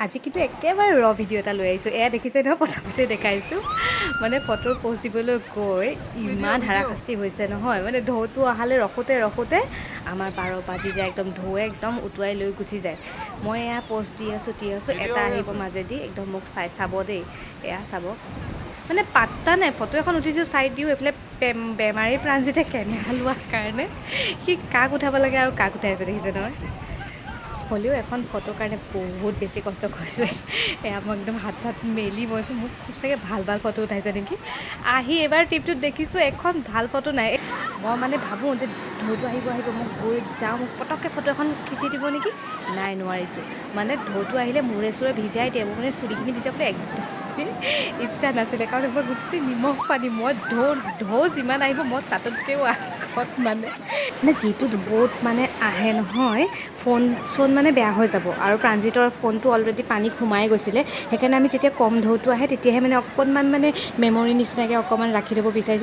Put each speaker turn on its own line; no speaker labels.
আজি কিন্তু একেবাৰে ৰ ভিডিঅ' এটা লৈ আহিছোঁ। এয়া দেখিছে নহয়, প্ৰথমতে দেখাইছোঁ। মানে ফটোৰ প'ষ্ট দিবলৈ গৈ ইমান হাৰাশাস্তি হৈছে নহয়। মানে ঢৌটো অহালৈ ৰখোঁতে ৰখোঁতে আমাৰ 12 বাজি যায়। একদম ঢৌৱে একদম উটুৱাই লৈ গুচি যায়। মই এয়া প'ষ্ট দি আছোঁ, দি আছোঁ, এটা আহিব মাজেদি একদম মোক চাই চাব দেই। এয়া চাব, মানে পাত্তা নাই। ফটো এখন উঠিছোঁ, চাই দিওঁ। এইফালে বেমাৰী প্ৰাণজিতে কেমেৰা লোৱাৰ কাৰণে সি কাক উঠাব লাগে আৰু কাক উঠাই আছে দেখিছে নহয়। হ'লেও এখন ফটোৰ কাৰণে বহুত বেছি কষ্ট কৰিছোঁ। এয়া মই একদম হাত চাত মেলি বহিছোঁ। মোক খুব চাগে ভাল ভাল ফটো উঠাইছে নেকি। আহি এবাৰ ট্ৰিপটোত দেখিছোঁ এখন ভাল ফটো নাই। মই মানে ভাবোঁ যে ঢৌটো আহিব আহিব, মোক গৈ যাওঁ, মোক পটককৈ ফটো এখন খিচি দিব নেকি। নাই, নোৱাৰিছোঁ। মানে ঢৌটো আহিলে মূৰে চূৰে ভিজাই দিয়ে। মোৰ মানে চুলিখিনি ভিজাবলৈ একদম ইচ্ছা নাছিলে, কাৰণ মই গোটেই নিমখ পানী। মই ঢৌ ঢৌ যিমান আহিব, মই তাতোতকৈও আগত। মানে মানে যিটো ঢৌত মানে আহে নহয়, ফোন চোন মানে বেয়া হৈ যাব। আৰু প্ৰাঞ্জিতৰ ফোনটো অলৰেডি পানীত সোমাই গৈছিলে। সেইকাৰণে আমি যেতিয়া কম ঢৌটো আহে, তেতিয়াহে মানে অকণমান মানে মেমৰি নিচিনাকৈ অকণমান ৰাখি থ'ব বিচাৰিছোঁ।